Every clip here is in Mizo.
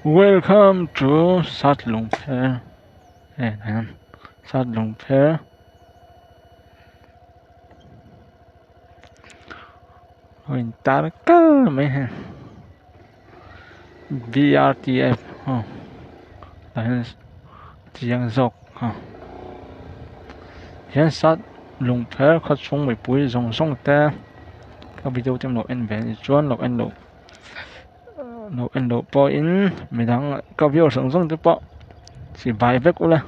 Welcome to Satlungpher hei hian Satlungpher a intar kar mai hei B R T F aw tah hian chiang zawk a hian Satlungpher khawchhung mipui zawng zawng te ka video te an lo en ve a nih chuan lo en loh. Lo en loh pawhin midang ka viewer zawng zawng te pawh chibai vek ula.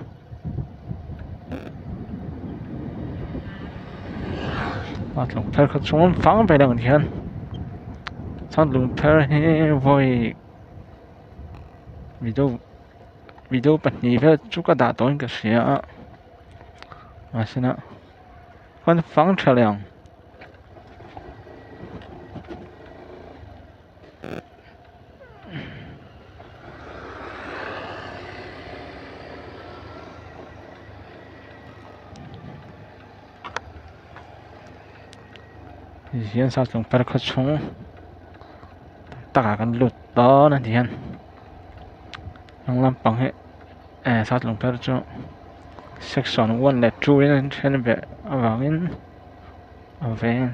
A tlung phel kha chuan fang ve deuh ang hian chuan lung phel hi vawi video video pahnih vel chu ka dah tawhin ka hria a mahsela kan fang tha leh ang. Hian sa chung per khaw chhung takah kan lut dawn a ti hian hnung lampang hi eh sa chung per chu section one leh two in an then ve avangin a veng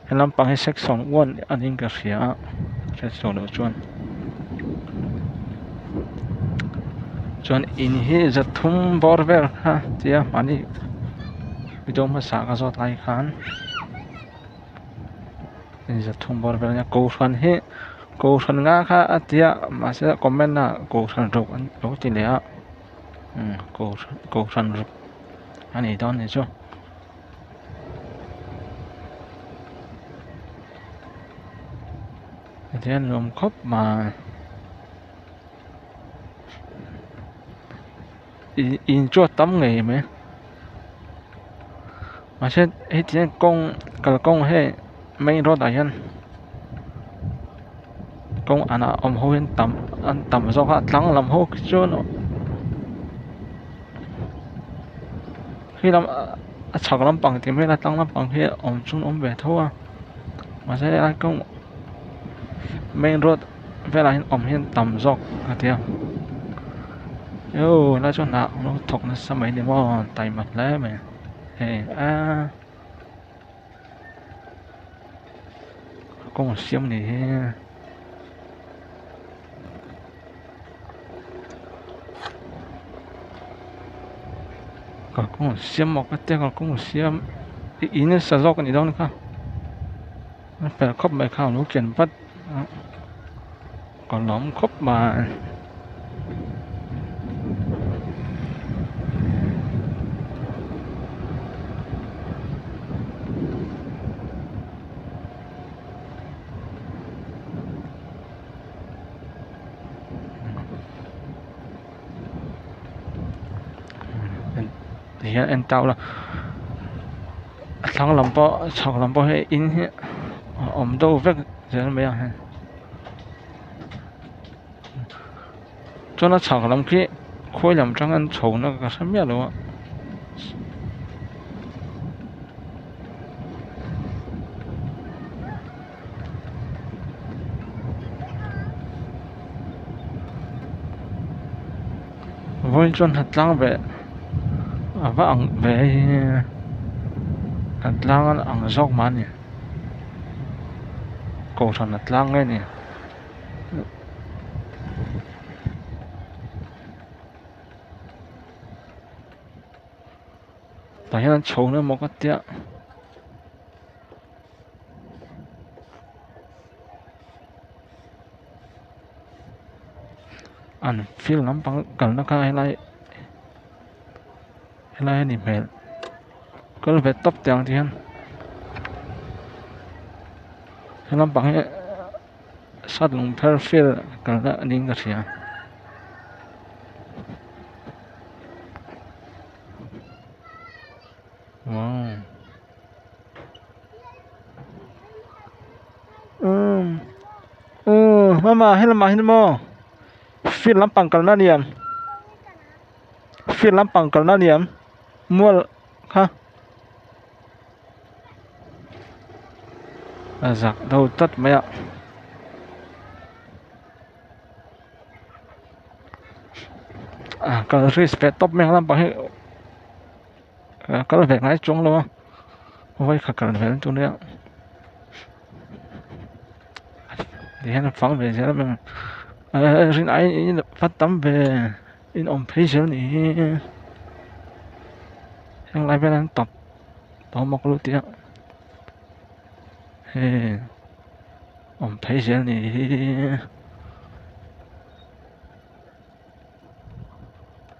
he lampang hi section one a niin ka hria a hriatsual loh chuan chuan in hi zathum bawr vel kha tia mahni video hmasa ka zawt lai khan in zathum bawr vel a nia kohhran hi kohhran nga kha a tia mahse comment ah kohhran ruk an lo ti leh a umm kohhran ruk a ni dawn a nih chu. Hetiang a nuam khawp mai ih in chu a tam ngei mai mahse hetiang kawng kalkawng hei main road ah hian kawng anah awm ho hian tam an tam zawk a tlang lam ho khi chuan khi lam a chhak lampang tih mai a tlang lampang hi awm chu an awm ve tho a mahse helai kawng main road velah hian awm hian tam zawk a tia aw helai chuan hnah an lo thawk nasa mai ni maw taima hle mai hei aaa kawng siam ni hi. Kalkawng an siam maw ka tia kalkawng an siam i in a sa zawk a nih dawn kha a fel khawp mai kha alo chen vat a ka lawm khawp mai. Tihian en tau la a thlang lam pawh a chhak lam pawh hei in hi a awm deuh vek zel mai a hei chuan a chhak lam khi khawi lam atang an chho na ka hre miah lo a. Vawiin chuan ha tlang ve a va ang ve hei ha tlang a ang zawk mah a ni kohhran a tlang nge ni. Tah hian an chho na emaw ka tia. An field lampang kalna kha helai helai a ni hmel kal ve tawp teh ang ti hian he lampang hi sat lung phel field kalna niin ka hria. Wow. Um. Um, mama helama hin maw? Field lampang kalna niam. Field lampang kalna niam. Mual kha. A zak deuh tlat mai a. Ah kal risk ve tawp mai ang lampang hi kal ve ngai chuang lo a vawikhat kal ve tur nia tihian a fang ve zel mai a rin aiin in va tam ve in awm phei zel a nih hi heng lai vel an tawp tawh mawk lut tih a hei awm phei zel a nih hi.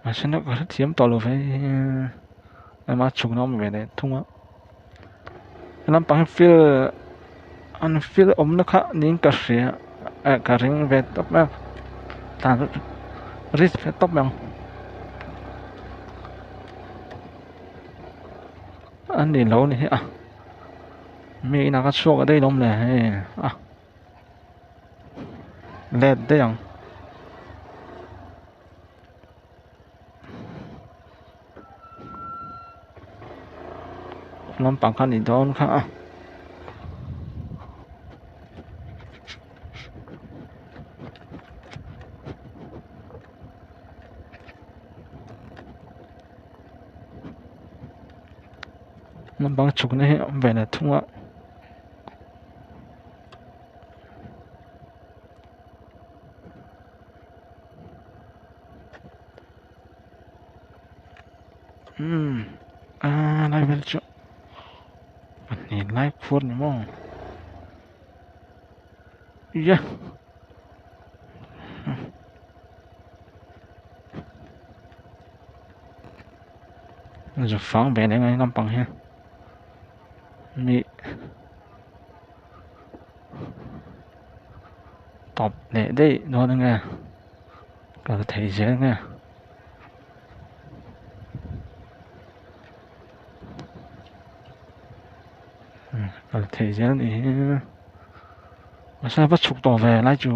Mahse na ka hrethiam tawh lo ve ema chhuk na awm ve leh thung a lampang hi field an field awmna kha niin ka hria eh ka ring ve tawp mai a tlan risk ve tawp mai ang a ni lo a ni hi a mi inah ka chhuak daih lawm le hei a. Let daih ang. Lampang kha a nih dawn kha a. Lampang chhukna hi a awm ve leh thung a. Umm aa lai vel chu pahnih lai khuar ni maw ia zu fang ve leh ngai lampang hian mi. Tawp leh daih dawn ange kal thei zel nge kal thei zel anih hi mahse va chhuk tawh ve lai chu.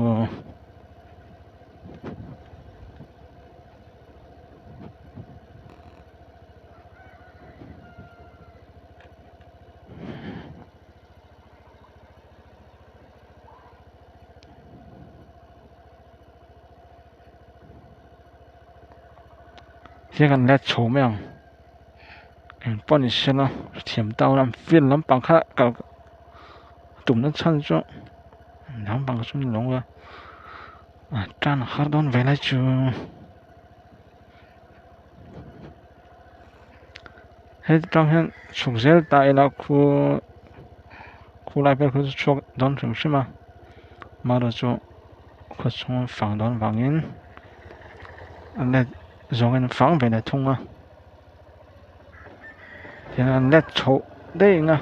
Hian kan let chho mai ang eng pawh ni sela thiam ta ula field lampang kha kal tumna chhan chu lampang chu ni lo a tan a har dawn ve lai chu. Heti tang hian chhuk zel ta ila khu khu lai vel khu chu chhuak dawn hrim hrim a amaherawh chu khaw chhung fang dawn vangin a let zawngin fang ve leh thung a tihian an let chhoh daih ang a.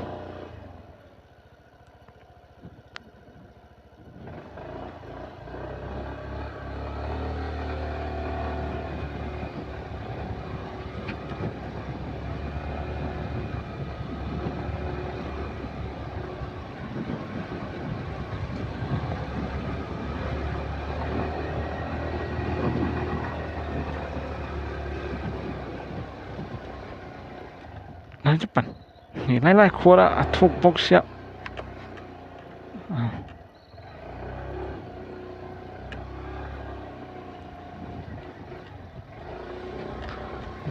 Hnih lai lai khuar a a thuk bawk sia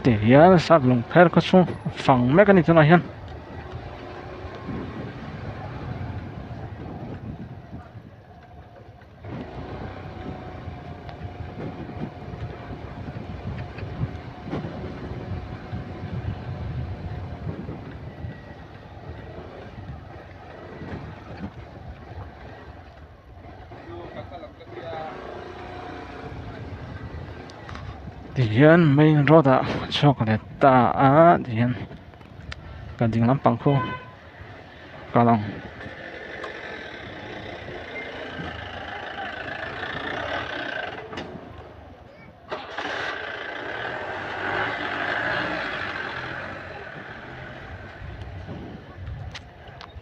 ti hian sap lung pher khaw chhung fang mek a ni tunah hian. Tihian main road ah chhuak leh ta a tihian ka ding lampang khu kal ang.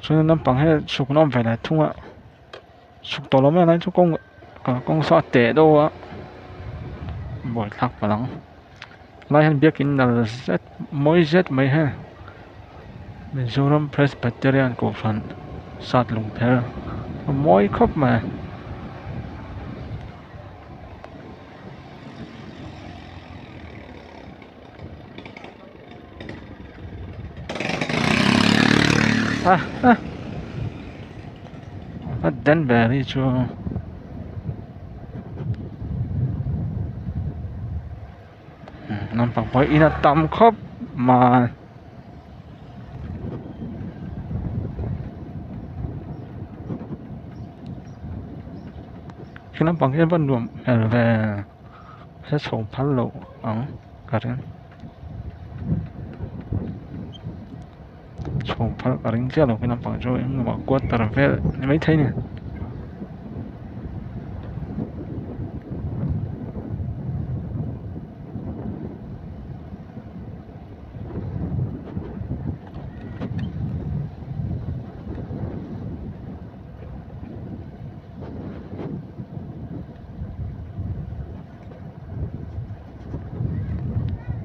Chuan lampang hi chhuk nawm ve leh thung a chhuk tawh lo mai a lai chu kawng kalkawng saw a teh deuh a buaithlak palh ang lai hian biakin nal zet mawi zet mai hian Mizoram Presbyterian kohhran sat lungpher a mawi khawp mai. A a a den ber hi chu naupang pawh in a tam khawp mai. Khi lampang hi a va nuam hmel ve hre chho phal loh ang ka ring chho phal ka ring chiah lo khi lampang chu engemaw quarter vel ni maithei a ni.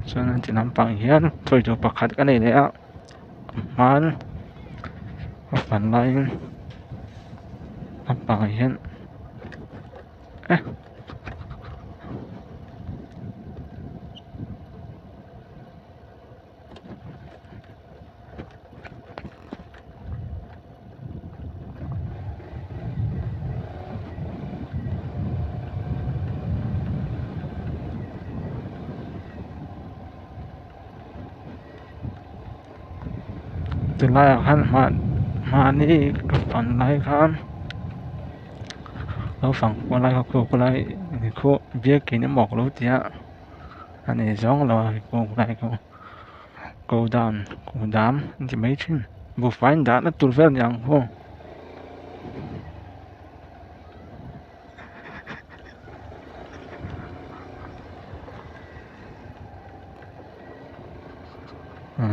Chuan an ti lampang hian sawi tur pakhat ka nei leh a hman a fan laiin lampangah hian eh. Tunlaiah khan hmani ka fan lai khan naupang pawh lai kha khawlai khu biakin emaw ka lo ti a a ni zawng lo a khawlai khu. Ko dan ko dam an ti mai thin buhfai an dahna tur vel ni ang haw.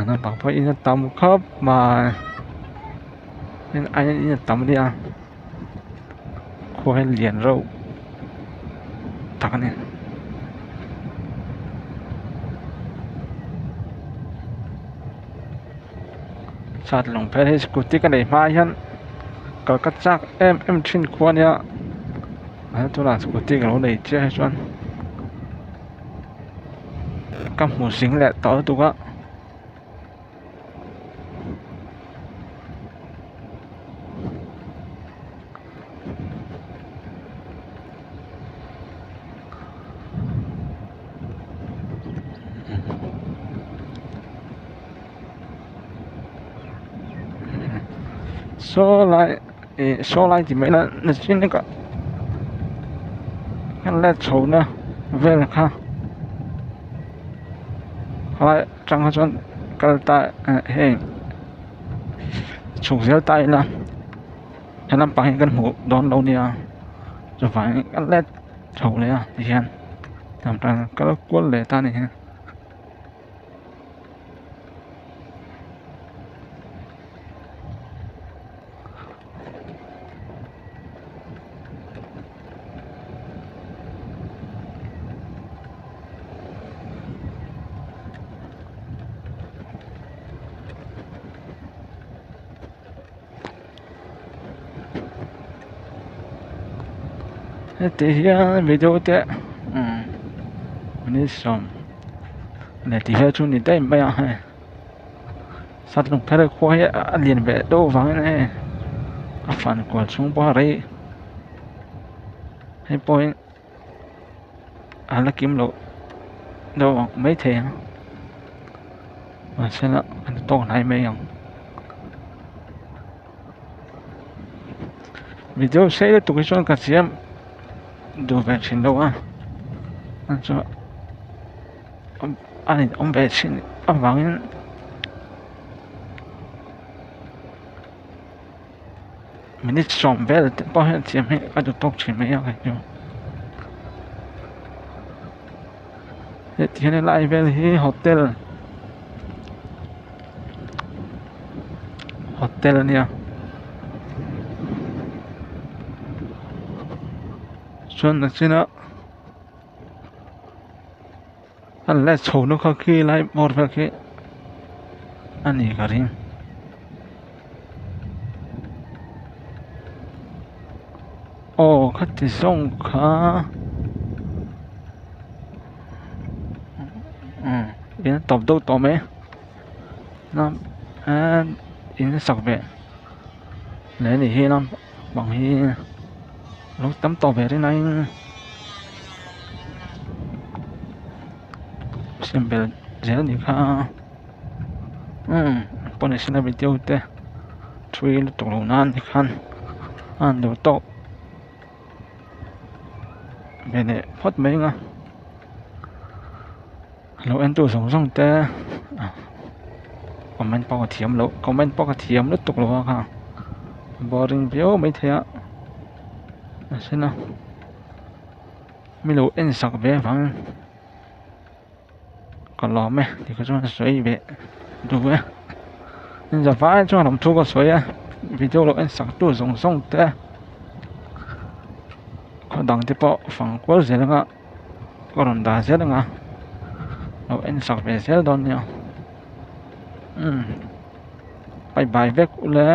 Naupang pawh in a tam khawp mai in a tam a nia khua hi lian reuh tak a ni. Sat lawng phei hi scooty ka neih hma hian kal ka chak em em thin khua a nia tunah scooty ka lo nei chiah hi chuan ka hmu zing leh tawh lutuk a. Saw lai ih saw lai tih mai lah nachin lawkah kan let chho na vel kha khalai atang kha chuan kal ta eh heng chhuk zel ta ila he lampang hi kan hmuh dawn lo nia chuvangin kan let chho leh a tihian kal kual leh ta a ni hi. Heti hian video te ni sawm leh tih vel chu ni daih mai a hei sat lung phel khua hi a lian ve deuh avangin hei a fan kual chhung pawh a rei hei pawh hi a la kim loh deuh ang maithei ang mahse la an tawk hnai mai ang video sei lutuk hi chuan ka siam duh ve thin lo a chuan a in awm ve thin avangin. Minute sawm vel te pawh hian siam hi a duh tawk thin mai a kei chu heti hian helai vel hi hotel hotel a nia chuan nachin a a let chho na kha khi lai hmawr vel khi a ni ka ring. Aw khati zawng kha umm in a tawp deuh tawh mai a in sak ve. Leh anih hi lampang hi lo tam tawh ve rin aiin siam belh zel anih kha umm pawh ni sela video te thui lutuk loh nan tikhan a han duh tawk ve leh phawt mai ang a lo en tu zawng zawng te comment pawh ka thiam loh comment pawh ka thiam lutuk lo a kha boring viau maithei a mahsela mi lo en sak ve avangin ka lawm e ti kha chuan sawi ve duh e zavai chuan lawmthu ka sawi a video lo en sak tu zawng zawng te khaw dang te pawh fang kual zel anga ka rawn dah zel anga lo en sak ve zel dawn nia umm bye bye vek ule.